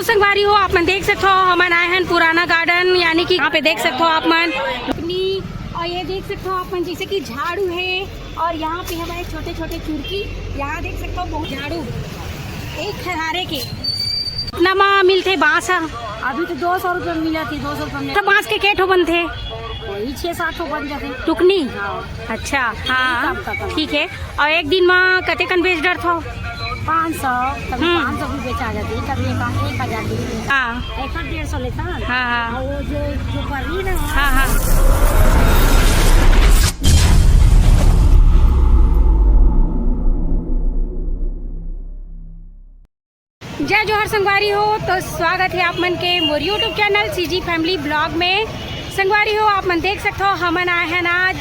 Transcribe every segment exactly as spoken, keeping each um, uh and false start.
संगवारी हो, आप मन देख सकथो, हमन आए हन पुराना गार्डन, यानी कि यहाँ पे देख सकथो आप मन टुकनी, और ये देख सकथो आप मन जैसे कि झाड़ू है, और यहाँ पे हमारे छोटे छोटे चुरकी, यहाँ देख सकथो बहुत झाड़ू एक खरहारे के। कितना मा मिलथे बांस ह? अभी तो दो सौ रुपये मिला थी, दो सौ रुपये में। तो बांस के के ठो बनथे? वही छः सात ठो बन जाते। टुकनी? हाँ। अच्छा, हाँ, कम का कम। ठीक है। और एक दिन मा कतेकन बेच डरथो? पाँच सौ, कभी हम्म। पाँच सौ भी बेचा जाती है, कभी एक, एक हज़ार भी। हाँ। एक डेढ़ सौ लेता है। हाँ, हाँ। और वो जो, जो पर्री ना, हाँ, हाँ। जय जोहार संगवारी हो, तो स्वागत है आप मन के मोर YouTube channel CG family blog में। संगवारी हो, आप मन देख सकथो, हमन आए हन आज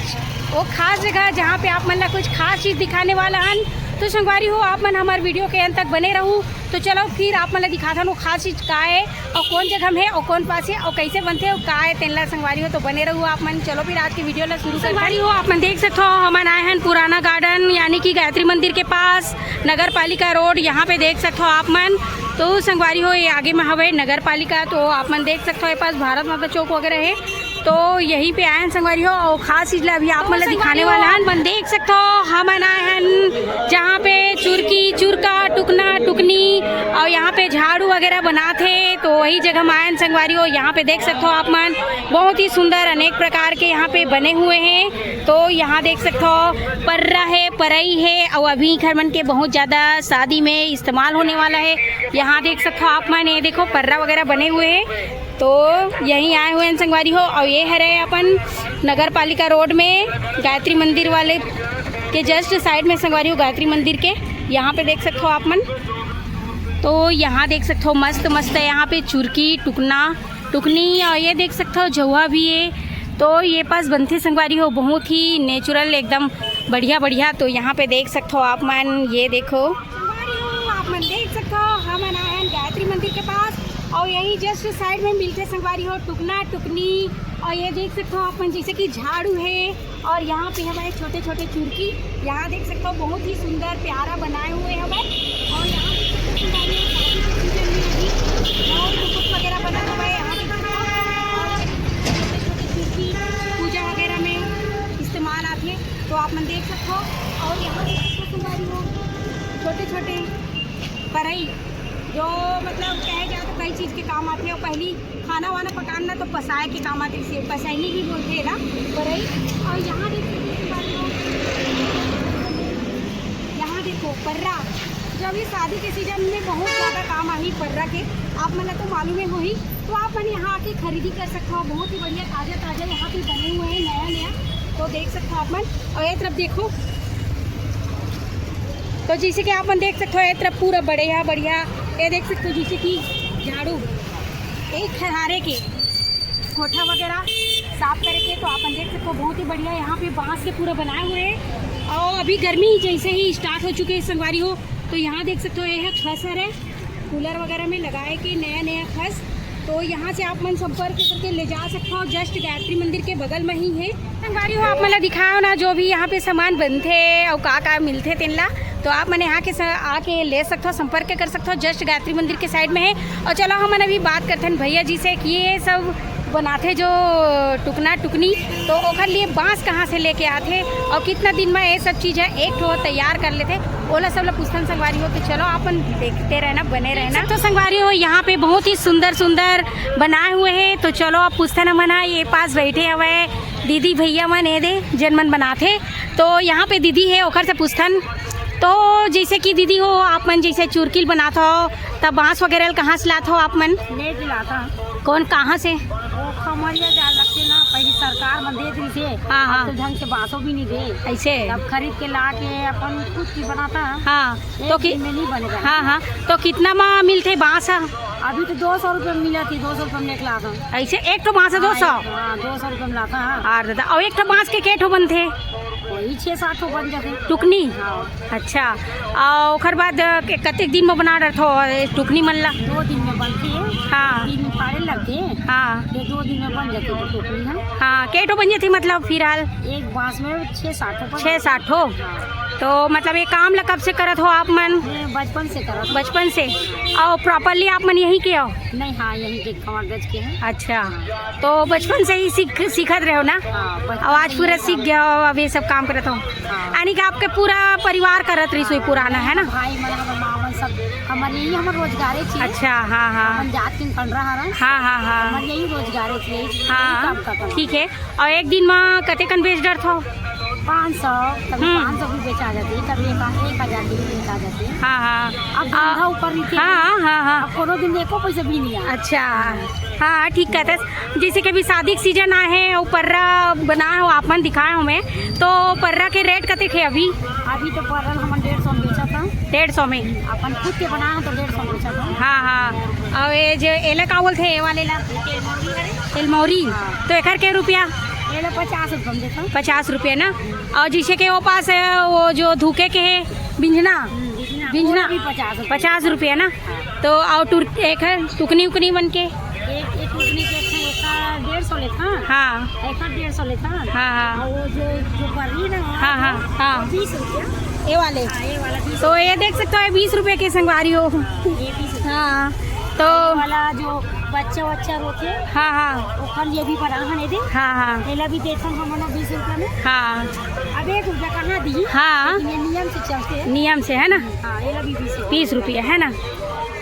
वो खास जगह, जहाँ पे आप मन ला कुछ खास चीज़ दिखाने वाला हन। तो संगवारी हो, आप मन हमारे वीडियो के अंत तक बने रहू। तो चलो फिर आप मन ला दिखाथन वो खास चीज़ का है, और कौन जगह में है, और कौन पास है, और कैसे बनथे, और का है, तेन ला संगवारी हो, तो बने रहू आप मन। चलो फिर आज की वीडियो ला शुरू करथन। संगवारी हो, आप मन देख सकथो, हमन आए हन पुराना गार्डन, यानी कि गायत्री मंदिर के पास, नगर पालिका रोड, यहाँ पे देख सकथो आप मन। तो संगवारी हो, ये आगे में हवे नगर पालिका, तो आप मन देख सकथो, ये पास भारत माता चौक वगैरह है। तो यहीं पे आए हन संगवारी हो, और खास चीज ला अभी आप मन ला दिखाने वाला हन। मन देख सकथो, हमन आए हन जहाँ पे चुरकी, चुरका, टुकना, टुकनी और यहाँ पे झाड़ू वगैरह बनाथे, तो वही जगह हम आए हन संगवारी हो। यहाँ पे देख सकथो आप मन, बहुत ही सुंदर अनेक प्रकार के यहाँ पे बने हुए हैं। तो यहाँ देख सकथो, पर्रा है, परई है, और अभी घर मन के बहुत ज्यादा शादी में इस्तेमाल होने वाला है। यहाँ देख सकथो आप मन, ये देखो पर्रा वगैरह बने हुए हैं। तो यहीं आए हुए हैं संगवारी हो, और ये हरे अपन नगर पालिका रोड में गायत्री मंदिर वाले के जस्ट साइड में संगवारी हो, गायत्री मंदिर के यहाँ पे देख सकथो आप मन। तो यहाँ देख सकथो मस्त मस्त है यहाँ पे चुरकी, टुकना, टुकनी, और ये देख सकथो झउहा भी है। तो ये पास बनथे संगवारी हो, बहुत ही नेचुरल, एकदम बढ़िया बढ़िया। तो यहाँ पे देख सकथो आप मन, ये देखो संगवारी हो, आप मन देख सकथो, हमन आए हन गायत्री मंदिर के पास, और यही जस्ट साइड में मिलथे संगवारी हो टुकना टुकनी। और ये देख सकथो आप मन, जैसे कि झाड़ू है, और यहाँ पे हमारे छोटे छोटे चुरकी, यहाँ देख सकथो बहुत ही सुंदर प्यारा बनाए हुए हवे। और यहाँ पे देख सकथो संगवारी हो, शादी के सीजन में अभी और मुकुट वगैरह बना हुआ है, यहाँ देख सकथो। और छोटे छोटे चुरकी पूजा वगैरह में इस्तेमाल आथे, तो आप मन देख सकथो। और यहाँ देख सकथो संगवारी हो, छोटे छोटे परई, जो मतलब कहे जाए तो कई चीज के काम आथे। और पहली खाना वाना पकाना तो पसाए के काम आथे, इसे पसैनी भी बोलथे एला, परई। और यहाँ देख सकथो संगवारी हो, यहाँ देखो पर्रा, जो अभी शादी के सीजन में बहुत ज्यादा काम आही पर्रा के। आप मन ला तो मालूम ही होही, तो आप मन यहाँ आके खरीदी कर सकथो। बहुत ही बढ़िया ताजा ताजा यहाँ पे बने हुए हैं, नया नया। तो देख सकथो आप मन, और ये तरफ देखो, तो जैसे कि आप मन देख सकथो, ये तरफ पूरा बढ़िया बढ़िया, ये देख सकथो जैसे कि झाड़ू एक खरहारे के कोठा वगैरह साफ करे के, तो आप मन देख सकथो बहुत ही बढ़िया यहाँ पे बांस के पूरा बनाए हुए हैं। और अभी गर्मी जैसे ही स्टार्ट हो चुके हैं संगवारी हो, तो यहाँ देख सकथो ये है खस हरे, कूलर वगैरह में लगाए के नया नया खस। तो यहाँ से आप मन संपर्क करके ले जा सकथो, जस्ट गायत्री मंदिर के बगल में ही है। संगवारी हो, आप मन ला दिखाओ ना जो भी यहाँ पे सामान बनथे और का का मिलथे तेन ला, तो आप मन यहाँ के स-, आके ले सकथो, संपर्क कर सकथो, जस्ट गायत्री मंदिर के साइड में है। और चलो हमन अभी बात करथन भैया जी से कि ये सब बनाथे जो टुकना टुकनी, तो ओखर लिए बांस कहाँ से लेके आथे और कितना दिन में ये सब चीज है एक ठो तैयार कर लेथे, ओला सब ला पूछथन संगवारी हो। तो चलो आप मन देखते रहना, बने रहना। तो संगवारी हो, यहाँ पे बहुत ही सुंदर सुंदर बनाए हुए हैं। तो चलो आप पूछथन हमन हा, ये पास बैठे हवे दीदी भैया मन, ए दे जेन मन बनाथे। तो यहाँ पे दीदी है, ओखर से पूछथन। तो जैसे कि दीदी हो, आप मन जैसे चुरकिल बनात हो, तब बांस वगैरह कहाँ से लात हो आप मन? ले के लाता। कौन, कहाँ से? वो खमरिया जा लगते ना, पहली सरकार मन देत रही थे। हाँ, हाँ। अब तो ढंग से बांसों भी नहीं दे। ऐसे? तब खरीद के ला के अपन खुद की बनाता। हाँ। एक तो कि-, दिन में नहीं बनेगा। हाँ, हाँ। तो कितना मा मिलथे बांस ह? अभी तो दो सौ रुपये में मिला थी, दो सौ रुपये में एक लाता। ऐसे एक ठो बांस ह दो सौ? हाँ, दो सौ रुपये में लाता है। और दादा, और एक ठो बांस के के ठो बनथे? वही छः सात ठो बन जाते। टुकनी? हाँ। अच्छा, और ओकर बाद, अ, के-, कतेक दिन में बना डरथो, अ, टुकनी मन ला? दो दिन में बनती है। हाँ। दिन में फाड़े लगते हैं। हाँ। ये दो दिन में बन जाते हैं टुकनी, हाँ। हाँ, के ठो बन जाथे मतलब फिलहाल? एक बांस में छः सात ठो बन छः सात ठो? हाँ। तो मतलब ये काम ला कब से करत हो आप मन? मैं बचपन से करत हूँ। बचपन से? और प्रॉपरली आप मन यहीं के हो? नहीं, हाँ, यहीं के कंवरगंज के हैं। अच्छा, तो बचपन से ही सीख सीखत रहे हो ना? हाँ, बचपन और आज से पूरा ही सीख काम गया हो, अब ये सब काम करत हो। हाँ। यानी कि आपके पूरा परिवार करत रही सोई पुराना, है ना? भाई मन, हमर माँ मन सब, हमर यही हमर रोजगारे छे। अच्छा, हाँ, हाँ। हमन जात के कंडरा हरन। हाँ, हाँ, हाँ। हमर यही रोजगारे छे, यही हाँ, काम करथन। ठीक है। और एक दिन में कतेकन बेच डरथो? पाँच सौ, कभी हम्म। पाँच सौ भी बेचा जाती है, कभी एक, एक हजार भी बेचा जाती है। हाँ, हाँ। अब आ, धंधा ऊपर नीचे हाँ, है। हाँ, हाँ, हाँ। अब कोनो दिन एको पैसा भी नहीं आया। अच्छा, हाँ, ठीक कहते। जैसे कि अभी शादी के सीजन आए हैं और पर्रा बनाए हो, आप मन दिखाए हो मैं, तो पर्रा के रेट कते थे अभी? अभी तो पर्रा हमन डेढ़ सौ में बेचा था। डेढ़ सौ में? अपन खुद के बनाए हो तो डेढ़ सौ में बेचा था। हाँ, हाँ। और ये जो एला का बोलते हैं, ये वाले ला? एलमौरी। हाँ। तो एकर के रुपया? एला पचास रुपया में देता। पचास रुपया ना। और जैसे कि वो पास है, वो जो धूके के है, बिंजना? हम्म, बिंजना। बिंजना। वो भी पचास रुपया। पचास रुपया ना। तो और टुर-, एक है टुकनी उकनी मन के? एक, एक टुकनी के एक है, एक का डेढ़ सौ लेता। हाँ। एक का डेढ़ सौ लेता। हाँ, हाँ। और वो जो, जो बर्री ना, हाँ, हाँ, हाँ। वो बीस रुपया। ये वाले? हाँ, ये वाला बीस। तो ये देख सकते हो, ये बीस रुपये के संगवारी हो। ये बीस रुपया। हाँ, तो ये वाला जो बच्चा वच्चा रोथे, हाँ, हाँ। ओखर लिए भी बना है दे। हाँ, हाँ। एला भी देथन हमन बीस रुपया में। हाँ। अब एक रुपया कहाँ दी? हाँ। लेकिन ये नियम से चलते हैं। नियम से, है ना? हाँ, एला भी बीस रुपया। बीस रुपया, है ना?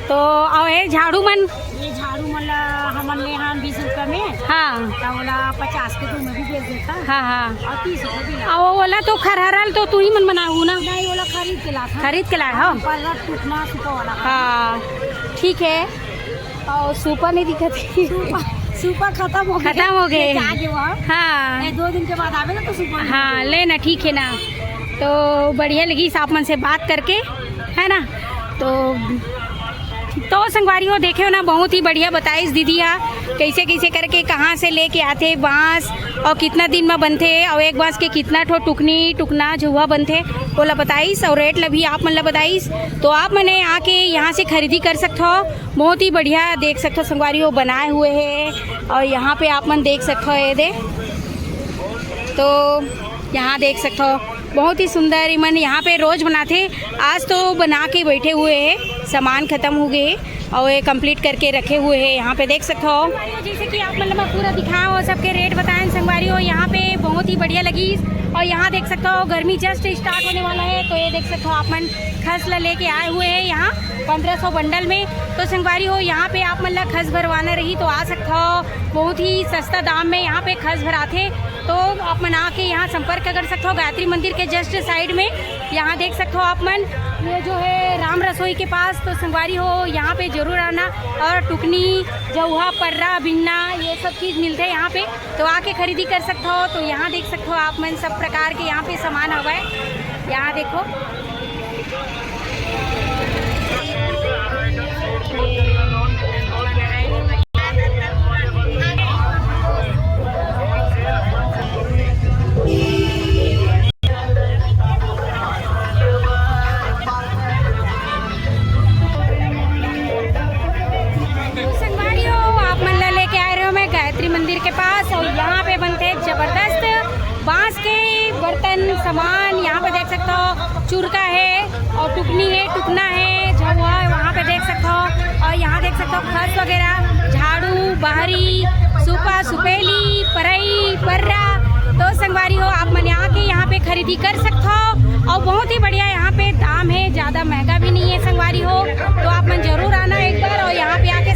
तो और ये झाड़ू मन? ये झाड़ू मन ला हमन ले हन बीस रुपया में। हाँ। तो ओला पचास के दो में भी बेच देता। हाँ, हाँ। और तीस रुपया भी ला। और ओला तो खरहरल तो तू ही मन बनाहू ना? नहीं, ओला खरीद के लात हन। खरीद के लाए हो? पर्रा टुकना सुपा वाला। हाँ, ठीक है। और सुपा नहीं दिखत है। सुपा, सुपा खत्म हो गए। खत्म हो गए। ये जागे वहाँ। हाँ। ये दो दिन के बाद आवे ना तो सुपा मिल हाँ, जाएगा। ले ना, ठीक है ना। तो बढ़िया लगी आप मन से बात करके, है ना? तो, तो संगवारी हो, देखे हो ना, बहुत ही बढ़िया बताइस दीदी हा, कैसे कैसे करके, कहाँ से लेके आथे बांस और कितना दिन में बनथे और एक बांस के कितना ठो टुकनी, टुकना, झउहा बनथे, ओला बताइस और रेट ला भी आप मन ला बताइस। तो आप मने आके यहाँ से खरीदी कर सकत हो। बहुत ही बढ़िया देख सकत हो संगवारी हो, बनाए हुए है। और यहाँ पे आप मन देख सकत हो, ये दे, तो यहाँ देख सकत हो, बहुत ही सुंदर। इमन यहाँ पे रोज बनाथे, आज तो बना के बैठे हुए है, सामान खत्म हो गए है और ये कंप्लीट करके रखे हुए है। यहाँ पे देख सकत हो, जैसे कि आप मन ला मैं पूरा दिखाए हो, सबके रेट बताए संगवारी हो। यहाँ पे बहुत ही बढ़िया लगी। और यहाँ देख सकत हो, गर्मी जस्ट स्टार्ट होने वाला है, तो ये देख सकत हो आप मन खस ला लेके आए हुए हैं यहाँ पंद्रह सौ बंडल में। तो संगवारी हो, यहाँ पे आप मन ला खस भरवाना रही तो आ सकत हो, बहुत ही सस्ता दाम में यहाँ पे खस भराथे। तो आप मन आके यहाँ संपर्क कर सकत हो गायत्री मंदिर के जस्ट साइड में। यहाँ देख सकत हो आप मन, ये जो है राम रसोई के पास। तो संगवारी हो, यहाँ पे जरूर आना। और टुकनी, जउहा, पर्रा, बिन्ना, ये सब चीज़ मिलथे यहाँ पे। तो आके खरीदी कर सकत हो। तो यहाँ देख सकत हो आप मन, सब प्रकार के यहाँ पे सामान हवय। यहाँ देखो, संगवारी हो, आप मन ला लेके आए रहे हो मैं गायत्री मंदिर के पास, और यहाँ पे बनथे जबरदस्त बांस के बर्तन, सामान। यहाँ पे देख सकत हो, चुरका है और टुकनी है, टुकना है, झउहा है, वहाँ पे देख सकत हो। और यहाँ देख सकत हो, खस वगैरह, झाड़ू, बहरी, सुपा, सुपेली, परई, पर्रा। तो संगवारी हो, आप मन आके यहाँ पे खरीदी कर सकत हो। और बहुत ही बढ़िया यहाँ पे दाम है, ज़्यादा महंगा भी नहीं है संगवारी हो। तो आप मन जरूर आना एक बार और यहाँ पे आके